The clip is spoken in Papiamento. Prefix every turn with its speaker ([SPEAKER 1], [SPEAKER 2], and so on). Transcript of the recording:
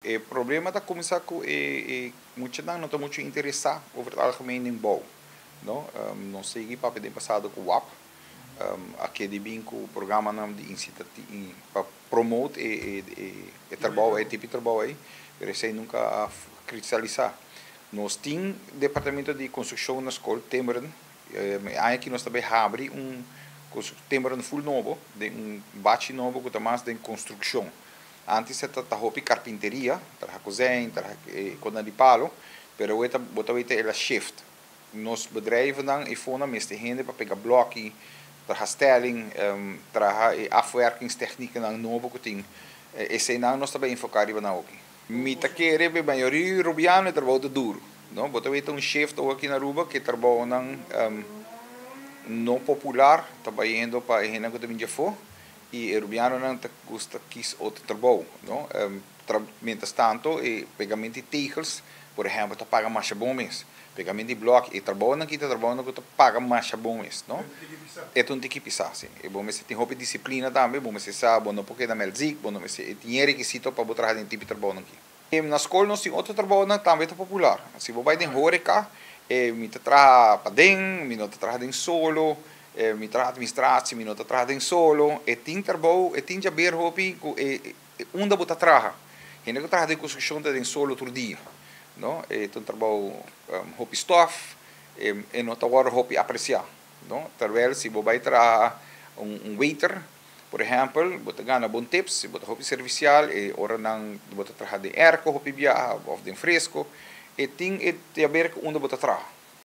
[SPEAKER 1] E problema ta cuminsa cu e muchanan no ta mucho interesa over het algemeen den bouw, no. Nos sigui papia den pasado cu WAP a keda bin cu programanan di pa promote e trabou, e tipo di trabou ey, pero esey nunca a cristalisa. Nos tin departamento di construccion na scol, timmeren. E aña aki nos ta bay habri un timmeren full nobo, den un bachi nobo cu ta mas den construccion. Antes ta hopi carpinteria, traha kozijn, traha cosnan di palo, pero awor bo ta weten el a shift. Nos bedrijvennan y fonan mester hende pa pega bloki, traha stelling, traha e afwerkingstechniekennan nobo cu tin. Eseynan nos ta bay enfoca riba nan hopi. Mi ta kere pa e mayoria Rubiano e trabou ta duro, no? Bo ta weten un shift awor aki na Aruba cu e trabounan no popular ta bayendo pa e hendenan cu ta bin di afo y e Rubianonan ta gusta kies otro trabou, no? Mientras tanto e pegamento di tegels, por ehempel, ta paga masha bon mes. Pegamento di blok, e trabounan aki ta trabounan cu ta paga masha bon mes, no? E ta un tiki pisa, si. E bo mester tin hopi disciplina tambe, bo mester sa bo no por keda melziek, bo no mester, e tin e requisito pa bo traha den tipo di trabounan aki. Na scol nos tin otro trabounan tambe ta popular. Si bo bay den horeca, mi ta traha paden, mi no ta traha den solo, mi traha administratie, mi no ta traha den solo. E tin trabou, e tin jaber hopi cu e unda bo ta traha. Hende cu traha den construccion ta den solo tur dia, no? E ta un trabou hopi stof, e no ta wordo hopi aprecia, no? Terwijl si bo bay traha un waiter, por ehempel, bo ta gana bon tips, si bo ta hopi servicial, e oranan bo ta traha den airco hopi biaha of den fresco, e tin e te haber cu unda bo ta traha.